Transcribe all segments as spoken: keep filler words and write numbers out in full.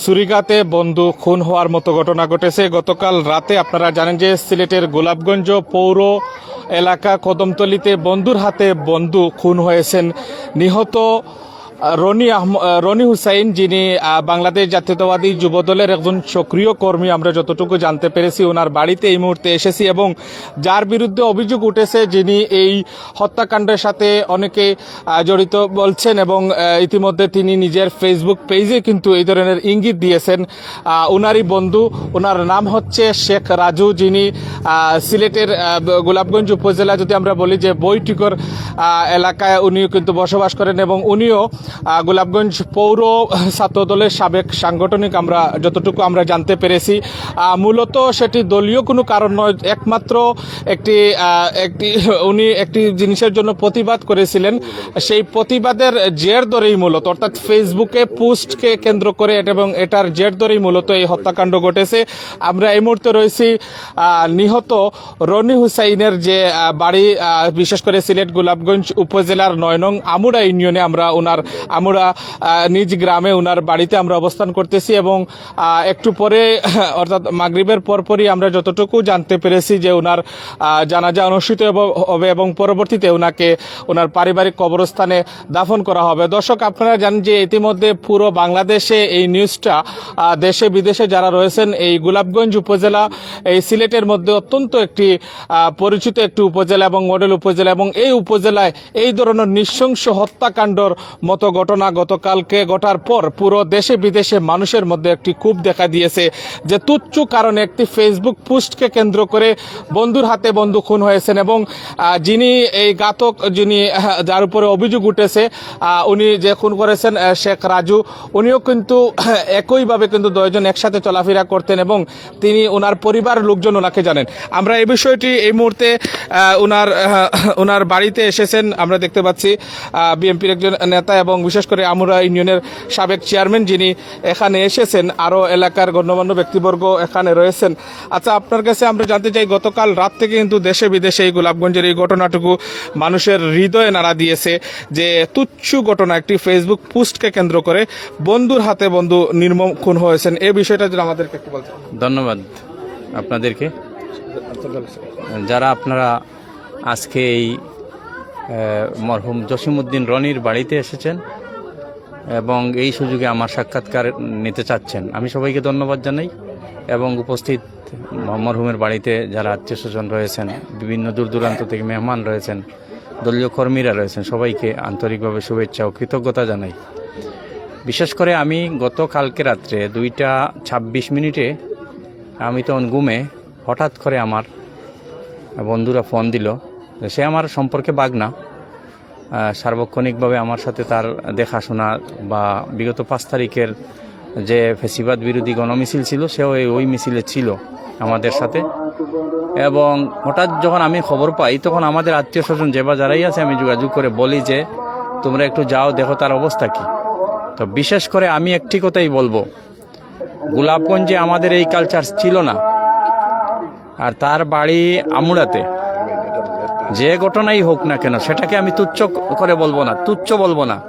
ছুরিকাতে বন্ধু খুন হওয়ার মতো ঘটনা ঘটেছে গতকাল রাতে। আপনারা জানেন যে সিলেটের গোলাপগঞ্জ পৌর এলাকা কদমতলিতে বন্ধুর হাতে বন্ধু খুন হয়েছেন নিহত, আহ, রনি আহম-, আহ, রনি হুসাইন, যিনি, আহ, বাংলাদেশ জাতীয়তাবাদী যুব দলের একজন সক্রিয় কর্মী। আমরা যতটুকু জানতে পেরেছি, ওনার বাড়িতে এই মুহূর্তে এসেছি এবং যার বিরুদ্ধে অভিযোগ উঠেছে, যিনি এই হত্যাকাণ্ডের সাথে অনেকে, আহ, জড়িত বলছেন এবং, আহ, ইতিমধ্যে তিনি নিজের Facebook পেজে কিন্তু এই ধরনের ইঙ্গিত দিয়েছেন। আহ, ওনারই বন্ধু, ওনার নাম হচ্ছে শেখ রাজু, যিনি, আহ, সিলেটের, আহ, ব-, গোলাপগঞ্জ উপজেলা, যদি আমরা বলি যে বৈঠকর, আহ, এলাকায় উনিও কিন্তু বসবাস করেন এবং উনিও, আহ, গোলাপগঞ্জ পৌর ছাত্র দলের সাবেক সাংগঠনিক, আমরা যতটুকু আমরা জানতে পেরেছি। আহ, মূলত সেটি দলীয় কোনো কারণ নয়, একমাত্র একটি, আহ, একটি উনি একটি জিনিসের জন্য প্রতিবাদ করেছিলেন। সেই প্রতিবাদের জের ধরেই মূলত, অর্থাৎ Facebookএ পোস্টকে কেন্দ্র করে এট-, এবং এটার জের ধরেই মূলত এই হত্যাকাণ্ড ঘটেছে। আমরা এই মুহূর্তে রয়েছি, আহ, নিহত রনি হুসাইনের যে, আহ, বাড়ি, আহ, বিশেষ করে সিলেট গোলাপগঞ্জ উপজেলার নয় নং আমুড়া ইউনিয়নে। আমরা ওনার আমুড়া, আহ, নিজ গ্রামে ওনার বাড়িতে আমরা অবস্থান করতেছি এবং, আহ, একটু পরে অর্থাৎ মাগরিবের পরপরই আমরা যতটুকু জানতে পেরেছি যে ওনার, আহ, জানাজা অনুষ্ঠিত হব-, হবে এবং পরবর্তীতে ওনাকে ওনার পারিবারিক কবরস্থানে দাফন করা হবে। দর্শক, আপনারা জানেন যে ইতিমধ্যে পুরো বাংলাদেশে এই নিউজটা, আহ, দেশে বিদেশে যারা রয়েছেন, এই গোলাপগঞ্জ উপজেলা এই সিলেটের মধ্যে অত্যন্ত একটি, আহ, পরিচিত একটি উপজেলা এবং মডেল উপজেলা, এবং এই উপজেলায় এই ধরনের নৃশংস হত্যাকাণ্ডর মতো ঘটনা গতকালকে ঘটার পর পুরো দেশে বিদেশে মানুষের মধ্যে একটি ক্ষোভ দেখা দিয়েছে যে তুচ্ছ কারণে একটি Facebook পোস্টকে কেন্দ্র করে বন্ধুর হাতে বন্ধু খুন হয়েছেন এবং, আহ, যিনি এই ঘাতক, যিনি, আহ, যার উপরে অভিযোগ উঠেছে, আহ, উনি যে খুন করেছেন, আহ, শেখ রাজু, উনিও কিন্তু একইভাবে কিন্তু দুইজন একসাথে চলাফেরা করতেন এবং তিনি, ওনার পরিবার লোকজন ওনাকে জানেন। আমরা এই বিষয়টি এই মুহূর্তে, আহ, ওনার, আহ, ওনার বাড়িতে এসেছেন, আমরা দেখতে পাচ্ছি, আহ, বিএনপির একজন নেতা এবং বিশেষ করে আমুড়া ইউনিয়নের সাবেক চেয়ারম্যান যিনি এখানে এসেছেন, আরও এলাকার গণ্যমান্য ব্যক্তিবর্গ এখানে রয়েছেন। আচ্ছা, আপনার কাছে আমরা জানতে চাই, গতকাল রাত থেকে কিন্তু দেশে বিদেশে এই গোলাপগঞ্জের এই ঘটনাটুকু মানুষের হৃদয়ে নাড়া দিয়েছে যে তুচ্ছ ঘটনা, একটি Facebook পোস্টকে কেন্দ্র করে বন্ধুর হাতে বন্ধু নির্মম খুন হয়েছেন, এই বিষয়টা যদি আমাদেরকে একটু বলতেন। ধন্যবাদ আপনাদেরকে, যারা আপনারা আজকে এই, আহ, মরহুম জসিমউদ্দিন রনির বাড়িতে এসেছেন এবং এই সুযোগে আমার সাক্ষাৎকার নিতে চাচ্ছেন। আমি সবাইকে ধন্যবাদ জানাই এবং উপস্থিত ম-, মরহুমের বাড়িতে যারা আত্মীয় স্বজন রয়েছেন, বিভিন্ন দূর দূরান্ত থেকে মেহমান রয়েছেন, দলীয় কর্মীরা রয়েছেন, সবাইকে আন্তরিকভাবে শুভেচ্ছা ও কৃতজ্ঞতা জানাই। বিশেষ করে আমি গত কালকে রাত্রে দুইটা ছাব্বিশ মিনিটে আমি তখন ঘুমে, হঠাৎ করে আমার বন্ধুরা ফোন দিল। সে আমার সম্পর্কে ভাগনা, আহ, সার্বক্ষণিকভাবে আমার সাথে তার দেখাশোনা বা বিগত পাঁচ তারিখের যে ফেসিবাদ বিরোধী গণমিছিল ছিল, সেও এই, ওই মিছিলে ছিল আমাদের সাথে। এবং হঠাৎ যখন আমি খবর পাই, তখন আমাদের আত্মীয় স্বজন যে বা যারাই আছে, আমি যোগাযোগ করে বলি যে, "তোমরা একটু যাও, দেখো তার অবস্থা কি।" তো বিশেষ করে আমি একটি কথাই বলবো, গোলাপগঞ্জে আমাদের এই কালচার ছিল না, আর তার বাড়ি আমুড়াতে। যে ঘটনাই হোক না কেন, সেটাকে আমি তুচ্ছ করে বলবো না, তুচ্ছ বলবো না।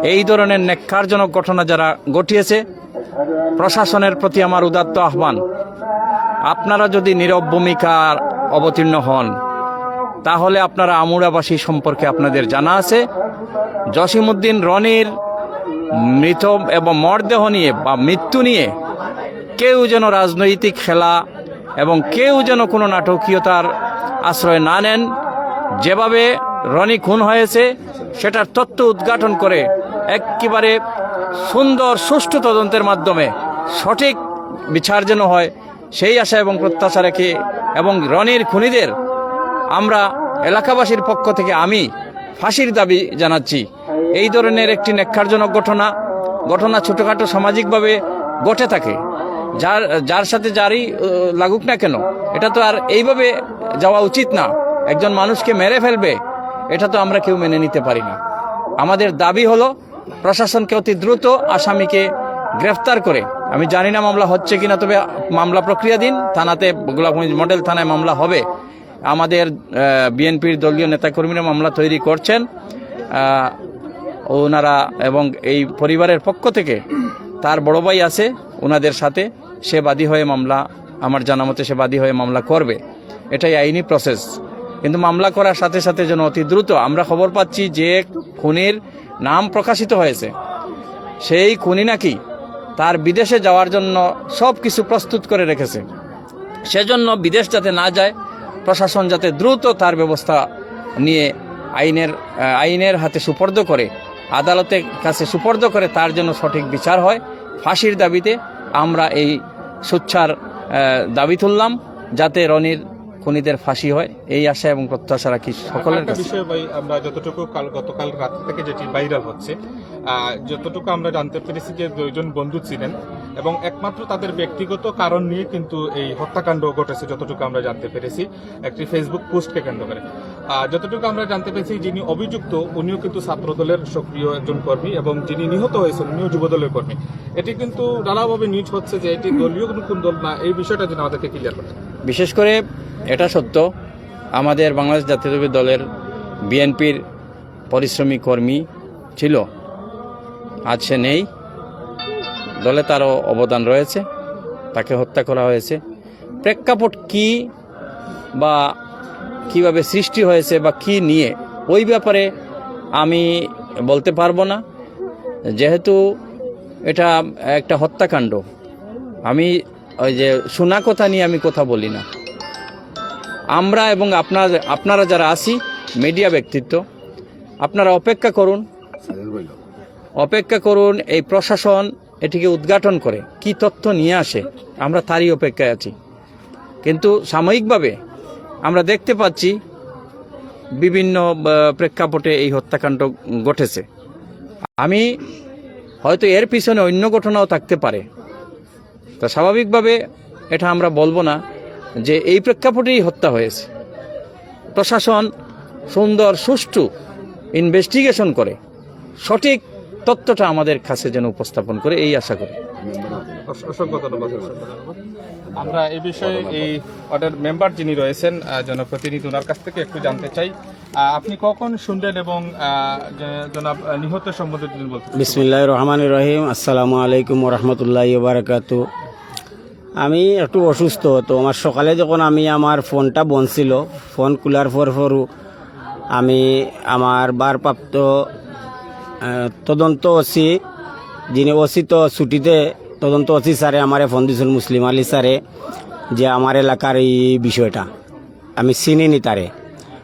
এই ধরনের নেক্কারজনক ঘটনা যারা ঘটিয়েছে, প্রশাসনের প্রতি আমার উদাত্ত আহ্বান, আপনারা যদি নীরব ভূমিকার অবতীর্ণ হন, তাহলে আপনারা আমুড়াবাসী সম্পর্কে আপনাদের জানা আছে। জসিমউদ্দিন রনির মৃত এবং মরদেহ নিয়ে বা মৃত্যু নিয়ে কেউ যেন রাজনৈতিক খেলা এবং কেউ যেন কোনো নাটকীয়তার আশ্রয় না নেন। যেভাবে রনি খুন হয়েছে, সেটার তথ্য উদ্ঘাটন করে একেবারে সুন্দর সুষ্ঠু তদন্তের মাধ্যমে সঠিক বিচার যেন হয়, সেই আশা এবং প্রত্যাশা রেখে এবং রনির খুনিদের আমরা এলাকাবাসীর পক্ষ থেকে আমি ফাঁসির দাবি জানাচ্ছি। এই ধরনের একটি নেক্কারজনক ঘটনা, ঘটনা ছোটোখাটো সামাজিকভাবে ঘটে থাকে, যার, যার সাথে যারই, আহ, লাগুক না কেন, এটা তো আর এইভাবে যাওয়া উচিত না। একজন মানুষকে মেরে ফেলবে, এটা তো আমরা কেউ মেনে নিতে পারি না। আমাদের দাবি হলো প্রশাসনকে অতি দ্রুত আসামিকে গ্রেফতার করে, আমি জানি না মামলা হচ্ছে কিনা, তবে মামলা প্রক্রিয়াধীন, থানাতে, গোলাপগঞ্জ মডেল থানায় মামলা হবে। আমাদের, আহ, বিএনপির দলীয় নেতাকর্মীরা মামলা তৈরি করছেন। আহ, ওনারা এবং এই পরিবারের পক্ষ থেকে তার বড় ভাই আছে ওনাদের সাথে, সে বাদী হয়ে মামলা, আমার জানা মতে সে বাদী হয়ে মামলা করবে, এটাই আইনি প্রসেস। কিন্তু মামলা করার সাথে সাথে যেন অতি দ্রুত, আমরা খবর পাচ্ছি যে খুনির নাম প্রকাশিত হয়েছে, সেই খুনি নাকি তার বিদেশে যাওয়ার জন্য সব কিছু প্রস্তুত করে রেখেছে। সেজন্য বিদেশ যাতে না যায়, প্রশাসন যাতে দ্রুত তার ব্যবস্থা নিয়ে আইনের, আহ, আইনের হাতে সুপর্দ করে, আদালতের কাছে সুপর্দ করে, তার জন্য সঠিক বিচার হয়। ফাঁসির দাবিতে আমরা এই সোচ্চার, আহ, দাবি তুললাম, যাতে রনির খুনিদের ফাঁসি হয়, এই আশা এবং প্রত্যাশা রাখি সকলের একটা কাছে। বিষয় ভাই, আমরা যতটুকু কাল, গতকাল রাত থেকে যেটি ভাইরাল হচ্ছে, আহ, যতটুকু আমরা জানতে পেরেছি যে দুইজন বন্ধু ছিলেন এবং একমাত্র তাদের ব্যক্তিগত কারণ নিয়ে কিন্তু এই হত্যাকাণ্ড ঘটেছে, যতটুকু আমরা জানতে পেরেছি একটি ফেসবুক পোস্টকে কেন্দ্র করে। আহ, যতটুকু আমরা জানতে পেরেছি, যিনি অভিযুক্ত উনিও কিন্তু ছাত্রদলের সক্রিয় একজন কর্মী এবং যিনি নিহত হয়েছেন উনিও যুবদলের কর্মী। এটি কিন্তু নানাভাবে নিউজ হচ্ছে যে এটি দলীয় কোনো কোন দল না, এই বিষয়টা যদি আমাদেরকে ক্লিয়ার করে। বিশেষ করে এটা সত্য, আমাদের বাংলাদেশ জাতীয়তাবাদী দলের, বিএনপির পরিশ্রমী কর্মী ছিল, আজ সে নেই। দলে তারও অবদান রয়েছে, তাকে হত্যা করা হয়েছে। প্রেক্ষাপট কি বা কিভাবে সৃষ্টি হয়েছে বা কি নিয়ে, ওই ব্যাপারে আমি বলতে পারবো না, যেহেতু এটা একটা হত্যাকাণ্ড। আমি ওই যে শোনা কথা নিয়ে আমি কথা বলি না। আমরা এবং আপনারা, আপনারা যারা আছি, মিডিয়া ব্যক্তিত্ব, আপনারা অপেক্ষা করুন, অপেক্ষা করুন, এই প্রশাসন এটিকে উদ্ঘাটন করে কি তথ্য নিয়ে আসে, আমরা তারই অপেক্ষায় আছি। কিন্তু সাময়িকভাবে আমরা দেখতে পাচ্ছি বিভিন্ন, আহ, প্রেক্ষাপটে এই হত্যাকাণ্ড ঘটেছে। আমি হয়তো এর পিছনে অন্য ঘটনাও থাকতে পারে, তা স্বাভাবিকভাবে এটা আমরা বলবো না যে এই প্রেক্ষাপটেই হত্যা হয়েছে। প্রশাসন সুন্দর সুষ্ঠু ইনভেস্টিগেশন করে সঠিক তথ্যটা আমাদের কাছে যেন উপস্থাপন করে, এই আশা করি। অস- অসংখ্য ধন্যবাদ, অসংখ্য ধন্যবাদ। আমরা এই বিষয়ে এই ওয়ার্ডের মেম্বার যিনি রয়েছেন, আহ, জনপ্রতিনিধি, ওনার কাছ থেকে একটু জানতে চাই, আহ, আপনি কখন শুনলেন এবং, আহ, জ- জনাব, আহ, নিহত সম্বন্ধে যদি বলতে চান। বিসমিল্লাহির রহমানির রহিম। আসসালামু আলাইকুম ওয়া রাহমাতুল্লাহি ওয়া বারাকাতু। আমি একটু অসুস্থ, তো আমার সকালে যখন আমি আমার ফোনটা বন্ধ ছিল, ফোন খোলার পর পরও আমি আমার ভারপ্রাপ্ত, আহ, তদন্ত ওসি, যিনি ওসি তো ছুটিতে, তদন্ত ওসি স্যারে আমারে ফোন দিয়েছেন, মুসলিম আলী স্যারে, যে আমার এলাকার এই বিষয়টা, আমি চিনি নি তারে,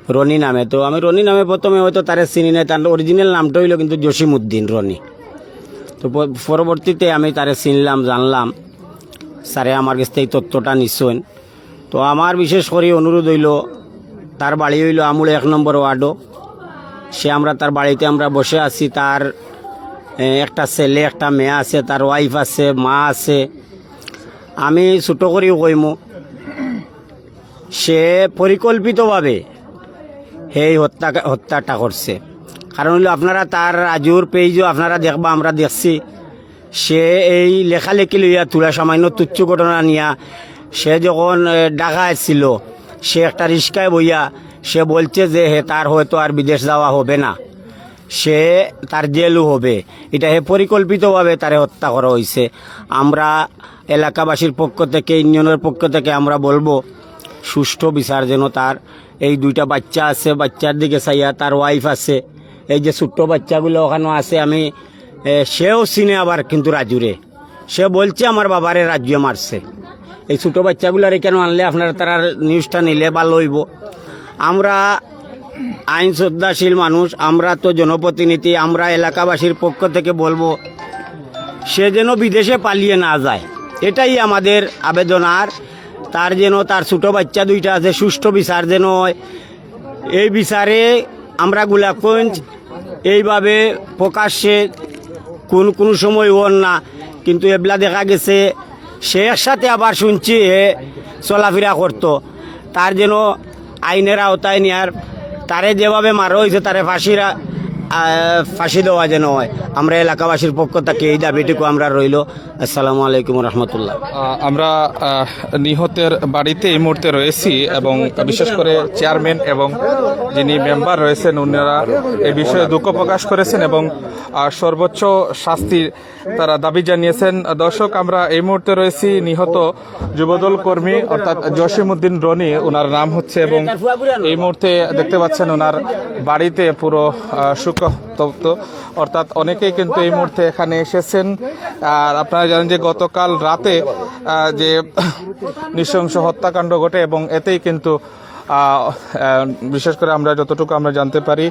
রনি নামে। তো আমি রনি নামে প্রথমে হয়তো তারে চিনি নাই, তার অরিজিনাল নামটা হইলো কিন্তু জসিম উদ্দিন রনি। তো প- পরবর্তীতে আমি তারে চিনলাম, জানলাম, স্যারে আমার কাছ থেকে এই তথ্যটা নিচ্ছেন। তো আমার বিশেষ করে অনুরোধ হইলো, তার বাড়ি হইলো আমুল এক নম্বর ওয়ার্ডও। সে আমরা তার বাড়িতে আমরা বসে আছি, তার এ, একটা ছেলে, একটা মেয়ে আছে, তার ওয়াইফ আছে, মা আছে। আমি ছোটো করেও কইমু, সে পরিকল্পিতভাবে এই হত্যা, হত্যাটা করছে। কারণ হইলো আপনারা তার রাজুর পেজও আপনারা দেখবা, আমরা দেখছি, সে এই লেখালেখি লইয়া থুড়া সামান্য তুচ্ছ ঘটনা নিয়া সে যখন, এ, ঢাকা আসছিল, সে একটা রিক্সায় বইয়া সে বলছে যে হে তার হয়তো আর বিদেশ যাওয়া হবে না, সে তার জেলও হবে। এটা হে পরিকল্পিতভাবে তারে হত্যা করা হয়েছে। আমরা এলাকাবাসীর পক্ষ থেকে, ইউনিয়নের পক্ষ থেকে আমরা বলবো, সুষ্ঠু বিচার যেন তার। এই দুইটা বাচ্চা আছে, বাচ্চার দিকে চাইয়া তার ওয়াইফ আছে, এই যে ছোট্ট বাচ্চাগুলো ওখানে আছে, আমি, এ, সেও চিনে আবার কিন্তু রাজুরে। সে বলছে আমার বাবারে রাজুয়ে মারছে। এই ছোট বাচ্চাগুলার এখানে আনলে আপনারা তারার নিউজটা নিলে ভালো হইব। আমরা আইন শ্রদ্ধাশীল মানুষ, আমরা তো জনপ্রতিনিধি, আমরা এলাকাবাসীর পক্ষ থেকে বলবো সে যেন বিদেশে পালিয়ে না যায়, এটাই আমাদের আবেদন। আর তার যেন, তার ছোট বাচ্চা দুইটা আছে, সুষ্ঠু বিচার যেন হয়। এই বিচারে আমরা গোলাপগঞ্জ এইভাবে প্রকাশ্যে কোন কোনো সময় ওর না, কিন্তু এবলা দেখা গেছে সে একসাথে আবার শুনছি হে চলাফেরা করতো, তার যেন আইনের আওতায় নেয়ার, তারে যেভাবে মারা হয়েছে তারে ফাঁসির আ-, আহ, ফাঁসি দেওয়া যেন হয়। আমরা এলাকাবাসীর পক্ষ থেকে এই দাবিটুকু আমরা রইল। আসসালামু আলাইকুম রহমতুল্লাহ। আহ, আমরা আহ, নিহতের বাড়িতে এই মুহূর্তে রয়েছি এবং বিশেষ করে চেয়ারম্যান এবং যিনি মেম্বার রয়েছেন, ওনারা এই বিষয়ে দুঃখ প্রকাশ করেছেন এবং আহ, সর্বোচ্চ শাস্তি তারা দাবি জানিয়েছেন। দর্শক, আমরা এই মুহূর্তে রয়েছি নিহত যুবদল কর্মী অর্থাৎ জসিমউদ্দিন রনি, ওনার নাম হচ্ছে, এবং এই মুহূর্তে দেখতে পাচ্ছেন ওনার বাড়িতে পুরো আহ, শোকতপ্ত, অর্থাৎ অনেকেই কিন্তু এই মুহূর্তে এখানে এসেছেন। আর আপনারা জানেন যে গতকাল রাতে আহ, যে নৃশংস হত্যাকাণ্ড ঘটে এবং এতেই কিন্তু আহ, আহ, বিশেষ করে আমরা যতটুকু আমরা জানতে পারি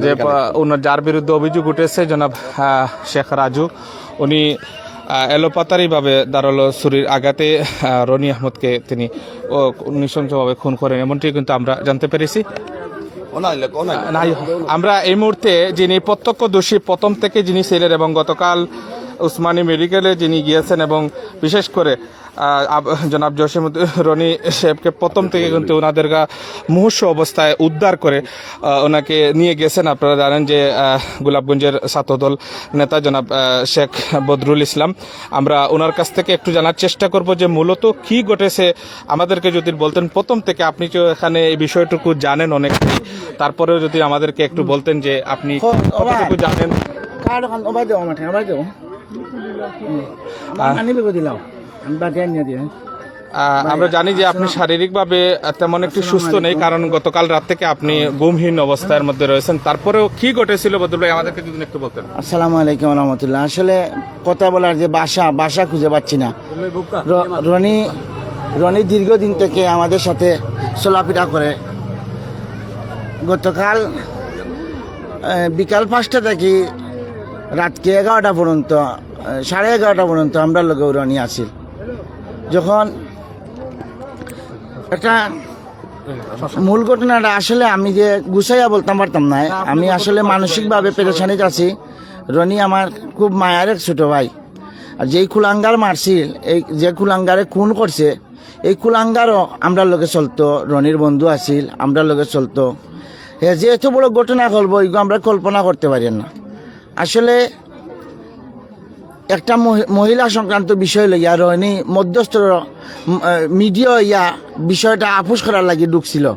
যে আহ, ওনার, যার বিরুদ্ধে অভিযোগ উঠেছে জনাব আহ, শেখ রাজু, উনি আহ, এলোপাতাড়িভাবে ধারালো ছুরির আঘাতে আহ, রনি আহমদকে তিনি ও, নৃশংসভাবে খুন করেন, এমনটি কিন্তু আমরা জানতে পেরেছি। না, আমরা এই মুহূর্তে যিনি প্রত্যক্ষদর্শী, প্রথম থেকে যিনি ছিলেন এবং গতকাল উসমানী মেডিকেলে যিনি গিয়েছেন এবং বিশেষ করে আহ, আব- জনাব জসিম রনি সাহেবকে প্রথম থেকে কিন্তু ওনাদের গা মুমূর্ষু অবস্থায় উদ্ধার করে আহ, ওনাকে নিয়ে গেছেন। আপনারা জানেন যে আহ, গোলাপগঞ্জের ছাত্রদল নেতা জনাব আহ, শেখ বদরুল ইসলাম, আমরা ওনার কাছ থেকে একটু জানার চেষ্টা করব যে মূলত কি ঘটেছে, আমাদেরকে যদি বলতেন প্রথম থেকে। আপনি তো এখানে এই বিষয়টুকু জানেন অনেক, তারপরেও যদি আমাদেরকে একটু বলতেন যে আপনি কতটুকু জানেন। কার্ড ওখান ওবাই দেবো আমার, ওবাই দেবো। আমার মানি ব্যাগও দিলাম, আমি বাড়িতে আনিয়ে দিয়ে। আহ, আমরা জানি যে আপনি শারীরিকভাবে আহ, তেমন একটু সুস্থ নেই, কারণ গতকাল রাত থেকে আপনি ঘুমহীন অবস্থার মধ্যে রয়েছেন। তারপরেও কি ঘটেছিল বদরুল ভাই, আমাদেরকে যদি একটু বলতেন। আসসালামু আলাইকুম রহমতুল্লাহ। আসলে কথা বলার যে ভাষা, ভাষা খুঁজে পাচ্ছি না। র- রনি রনি দীর্ঘদিন থেকে আমাদের সাথে চলাফেরা করে। গতকাল আহ, বিকাল পাঁচটা থেকে রাতকে এগারোটা পর্যন্ত, আহ, সাড়ে এগারোটা পর্যন্ত আমরা লগে রনি আছিল। যখন একটা মূল ঘটনাটা আসলে আমি যে গুছাইয়া বলতাম পারতাম না। আমি আসলে মানসিকভাবে পেরেশানিত আছি। রনি আমার খুব মায়ার এক ছোট ভাই, আর যেই কুলাঙ্গার মারছিল, এই যে কুলাঙ্গারে খুন করছে, এই কুলাঙ্গারও আমরার লগে চলতো, রনির বন্ধু আছিল, আমরার লগে চলতো। হে যে এত বড় ঘটনা করবো, এইগু আমরা কল্পনা করতে পারি না। আসলে একটা মহি- মহিলা সংক্রান্ত বিষয় লইয়া রনি মধ্যস্থ মিডিয়া ইয়া বিষয়টা আপোষ করার লাগি ঢুকছিল।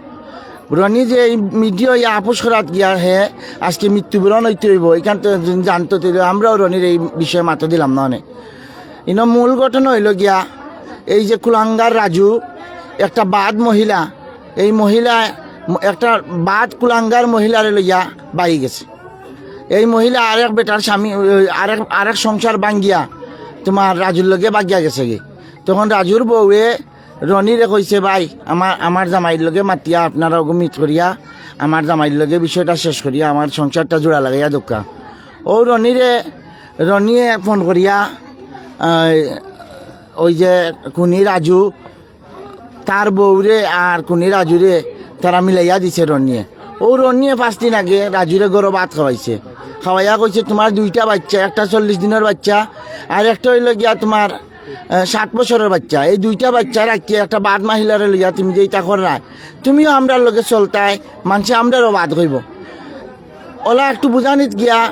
রনি যে এই মিডিয়া ইয়া আপোষ করাত গিয়া হে আজকে মৃত্যুবরণ হইতে হইব, এখান তো জানতো, তো আমরাও রনির এই বিষয়ে মাথা দিলাম না অনেক। ইনো মূল ঘটনা হইল গিয়া এই যে কুলাঙ্গার রাজু, একটা বাদ মহিলা, এই মহিলা একটা বাদ কুলাঙ্গার মহিলারে লইয়া বাড়ি গেছে। এই মহিলা আরেক বেটার স্বামী, ওই আরেক আরেক সংসার ভাঙ্গিয়া তোমার রাজুর লগে বাগিয়া গেছে গি। তখন রাজুর বউয়ে রনিরে কইছে, "ভাই, আমার আমার জামাইর লগে মাতিয়া আপনারা ওগো মিট করিয়া আমার জামাইর লগে বিষয়টা শেষ করিয়া আমার সংসারটা জোড়া লাগাইয়া দোকা।" ও রনিরে রনিয়ে ফোন করিয়া আহ, ওই যে কুনি রাজু, তার বউরে আর কুনি রাজুরে তারা মিলাইয়া দিছে রনিয়ে। ও রনিয়ে পাঁচ দিন আগে রাজুরে গরো ভাত খাওয়াইছে, খাওয়াইয়া কইছে, "তোমার দুইটা বাচ্চা, একটা চল্লিশ দিনের বাচ্চা আর একটা হইল গিয়া তোমার আহ, সাত বছরের বাচ্চা, এই দুইটা বাচ্চা রাখিয়া একটা বাদ মহিলারে লইয়া তুমি যে ইটা কররায়, তুমিও আমরার লগে চলতায়, মানষে আমরারও বাদ কইব।" ওলা একটু বুঝানিত গিয়া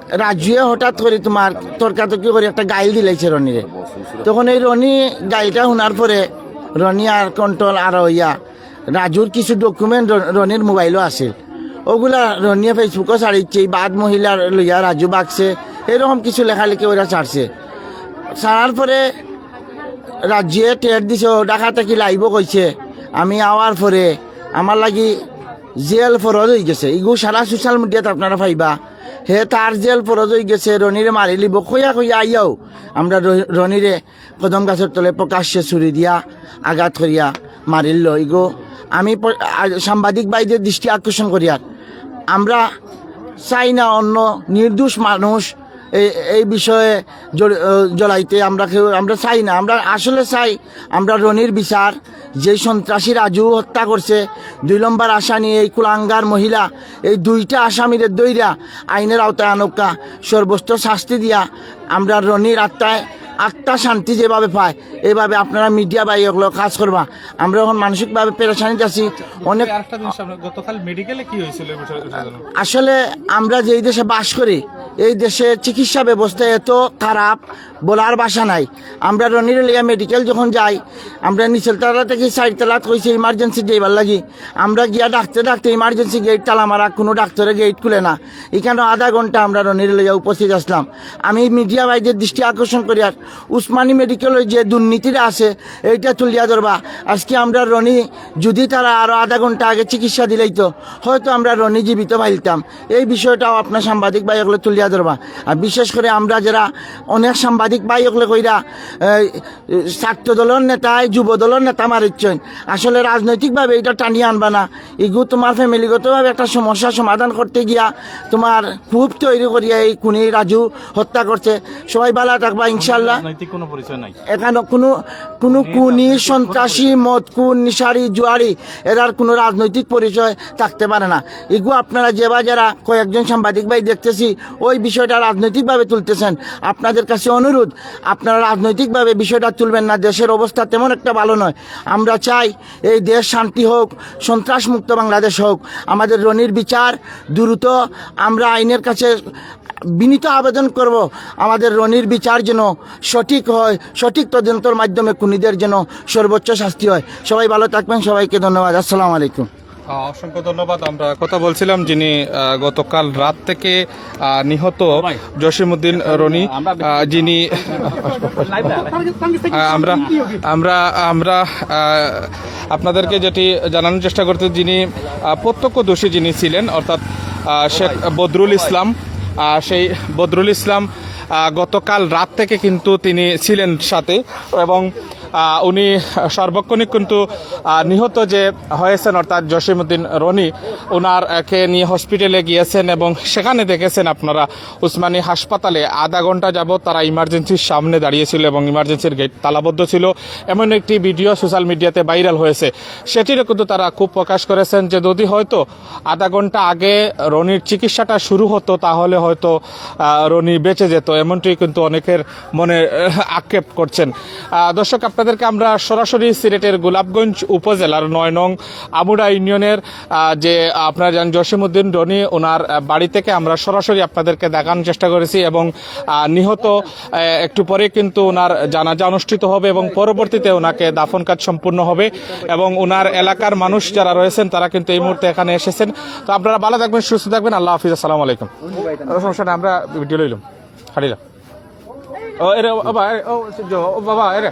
রাজুয়ে হঠাৎ করি তোমার তর্কাতর্কি করি একটা গাইল দিলাইছে রনিরে। তখন এই রনি গাইলটা হুনার পরে রনি আর কন্ট্রোল আর হইয়া রাজুর কিছু ডকুমেন্ট রনির মোবাইলও আছিল, ওগুলা রনিয়ে ফেসবুকও ছাড়িচ্ছে, এই বাদ মহিলার লইয়া রাজু বাগছে, এরকম কিছু লেখালেখি ওরা ছাড়ছে। ছাড়ার পরে রাজুয়ে টের দিছে, ও ঢাকা থাকি লাইভও কইছে। আমি আওয়ার পরে আমার লাগি জেল ফরজ হয়ে গেছে, ইগু সারা সোশ্যাল মিডিয়াত আপনারা পাইবা। হে তার জেল ফরজ হয়ে গেছে, রনিরে মারিলিব কইয়া কইয়া আইয়াও আমরা র- রনিরে কদম গাছর তলে প্রকাশ্যে ছুরি দিয়া আঘাত করিয়া মারিল। ইগো আমি প- আ- সাংবাদিক ভাইদের দৃষ্টি আকর্ষণ করিয়ার, আমরা চাই না অন্য নির্দোষ মানুষ এই এই বিষয়ে জড়ি- আহ, জড়াইতে। আমরা কেউ আমরা চাই না, আমরা আসলে চাই আমরা রনির বিচার। যেই সন্ত্রাসী রাজু হত্যা করছে, দুই নম্বর আসামি এই কুলাঙ্গার মহিলা, এই দুইটা আসামিরে দইরা আইনের আওতায় আনউক্কা, সর্বোচ্চ শাস্তি দিয়া আমরা রনির আত্মায় আত্মা শান্তি যেভাবে পায়, এইভাবে আপনারা মিডিয়া ভাই অকলে কাজ করবা। আমরা এখন মানসিকভাবে পেরেশানিত আছি অনেক। আরেকটা জিনিস, আপনার গতকাল মেডিকেলে কি হয়েছিল এই বিষয়ে, বিষয়ে জানান। আসলে আমরা যেই দেশে বাস করি, এই দেশের চিকিৎসা ব্যবস্থা এত খারাপ, বলার ভাষা নাই। আমরা রনিরে লইয়া মেডিকেল যখন যাই, আমরা নিচের তলা থাকি চাইর তলাত কইছে ইমার্জেন্সি যাইবার লাগি। আমরা গিয়া ডাকতে ডাকতে ইমার্জেন্সি গেট তালা মারা, কোনো ডাক্তারে গেট খুলে না। এখানে আধা ঘন্টা আমরা রনিরে লইয়া উপস্থিত আসলাম। আমি মিডিয়া ভাইদের দৃষ্টি আকর্ষণ করি, আর উসমানী মেডিকেলের যে দুর্নীতিটা আছে, এইটা তুলিয়া ধরবা। আজকে আমরা রনি, যদি তারা আরো আধা ঘন্টা আগে চিকিৎসা দিলাইতো, হয়তো আমরা রনি জীবিত পাইতাম। এই বিষয়টাও আপনার সাংবাদিক ভাই অকলে তুলিয়া ধরবা। আর বিশেষ করে আমরা যারা অনেক সাংবাদিক ভাই অকলে কইরা, এই, ছাত্র দলের নেতায় যুব দলের নেতা মারিচ্ছেন, আসলে রাজনৈতিকভাবে এটা টানিয়া আনবা না। ইগু তোমার ফ্যামিলিগতভাবে একটা সমস্যা সমাধান করতে গিয়া তোমার খুব তৈরি করিয়া এই খুনি রাজু হত্যা করছে। সবাই ভালা থাকবা ইনশাল্লাহ। রাজনৈতিক কোনো পরিচয় নাই। এখানে কোনো কোনো খুনি, সন্ত্রাসী, মদ খুন, নিশারি, জুয়ারি, এরার কোনো রাজনৈতিক পরিচয় থাকতে পারে না। ইগু আপনারা যে বা যারা কয়েকজন সাংবাদিক ভাই দেখতেছি ওই বিষয়টা রাজনৈতিকভাবে তুলতেছেন, আপনাদের কাছে অনুরোধ, আপনারা রাজনৈতিকভাবে বিষয়টা তুলবেন না। দেশের অবস্থা তেমন একটা ভালো নয়। আমরা চাই এই দেশ শান্তি হোক, সন্ত্রাস মুক্ত বাংলাদেশ হোক। আমাদের রনির বিচার দ্রুত, আমরা আইনের কাছে বিনীত আবেদন করব, আমাদের রনির বিচার যেন সঠিক হয়, সঠিক তদন্তর মাধ্যমে খুনিদের যেন সর্বোচ্চ শাস্তি হয়। সবাই ভালো থাকবেন, সবাইকে ধন্যবাদ। আসসালামু আলাইকুম। আহ, অসংখ্য ধন্যবাদ। আমরা কথা বলছিলাম যিনি আহ, গতকাল রাত থেকে আহ, নিহত জসিমউদ্দিন রনি, আহ, যিনি আহ, আমরা আমরা আমরা আহ, আপনাদেরকে যেটি জানানোর চেষ্টা করতে, যিনি আহ, প্রত্যক্ষদর্শী যিনি ছিলেন, অর্থাৎ আহ, শেখ বদরুল ইসলাম, আহ, সেই বদরুল ইসলাম আহ, গতকাল রাত থেকে কিন্তু তিনি ছিলেন সাথে এবং আহ, উনি সর্বক্ষণিক কিন্তু আহ, নিহত যে হয়েছেন, অর্থাৎ জসিমউদ্দিন রনি, ওনার আহ, কে নিয়ে হসপিটালে গিয়েছেন এবং সেখানে দেখেছেন আপনারা উসমানী হাসপাতালে আধা ঘন্টা যাবত তারা ইমার্জেন্সির সামনে দাঁড়িয়েছিল এবং ইমার্জেন্সির গেট তালাবদ্ধ ছিল। এমন একটি ভিডিও সোশ্যাল মিডিয়াতে ভাইরাল হয়েছে, সেটিরও কিন্তু তারা খুব প্রকাশ করেছেন যে যদি হয়তো আধা ঘন্টা আগে রনির চিকিৎসাটা শুরু হতো তাহলে হয়তো আহ, রনি বেঁচে যেত, এমনটি কিন্তু অনেকের মনে আহ, আক্ষেপ করছেন। আহ, দর্শক, আপনাদেরকে আমরা সরাসরি সিলেটের গোলাপগঞ্জ উপজেলার নয় নং আমুরা ইউনিয়নের আহ, যে আপনারা জানেন জসিমউদ্দিন রনি, ওনার আহ, বাড়ি থেকে আমরা সরাসরি আপনাদেরকে দেখানোর চেষ্টা করেছি এবং আহ, নিহত আহ, একটু পরে কিন্তু ওনার জানাজা অনুষ্ঠিত হবে এবং পরবর্তীতে ওনাকে দাফন কাজ সম্পূর্ণ হবে এবং ওনার এলাকার মানুষ যারা রয়েছেন তারা কিন্তু এই মুহূর্তে এখানে এসেছেন। তো আপনারা ভালো থাকবেন, সুস্থ থাকবেন, আল্লাহ হাফিজ, আসসালামু আলাইকুম। ও, সমস্যা নাই, আমরা ভিডিও লইলাম, খালিলা। ও এরে, ও বাবা, এরে, ও, ও বাবা, এরে।